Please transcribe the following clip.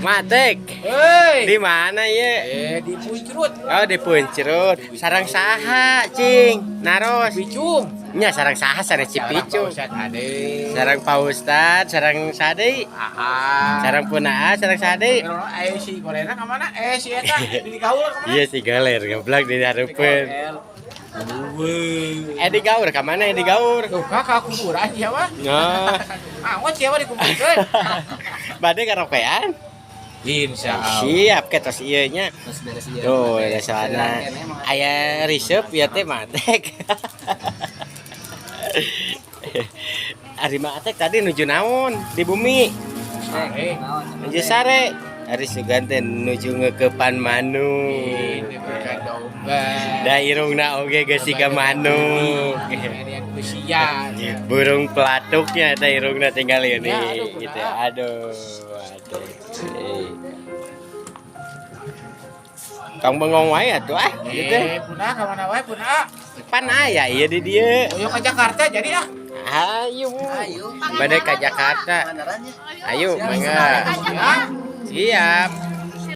Matek. Hei. Di mana ya? Eh, di Puncrut. Oh, di Puncrut. Sareng saha, cing? Naros. Picung. Nya sareng saha, sareng Cipicung? Ustad Ade. Sareng Pak Ustad, sareng Sade. Ah. Sareng Punaa, sareng Sade. Eh, si Gorena ka mana? Eh, si eta di gaul ka mana? Iya, si galer geblak di hareupeun. Eh, di gaur ka mana, di gaur? Tuh, kakak kuburan siapa? Nah, Ah, siapa dikuburkeun? Bade karaokean? Insya Allah. Siap ke tos ieu nya. Terus beres ieu. Tuh, da soalna aya resep ya teh Matek. Ari Matek tadi nuju naon di bumi? Sare. Nuju sare. Ari sugan teh nuju ngeukepan manuk. Ini bukan domba. Da irungna oge geus siga manuk. Ini yang besian. Burung pelatuknya eta irungna tinggal ini Ya, aduh, gitu. kunaon. Aduh, aduh. Eh. Tong bengong wae atuh ah gitu. Eh, punah ka mana wae punah? Pan aya ieu di dieu. Ayo ke Jakarta jadi ah. Ayo. Ayo. Bade ka Jakarta. Pangandarannya. Ayo, mangga. Ya. Siap.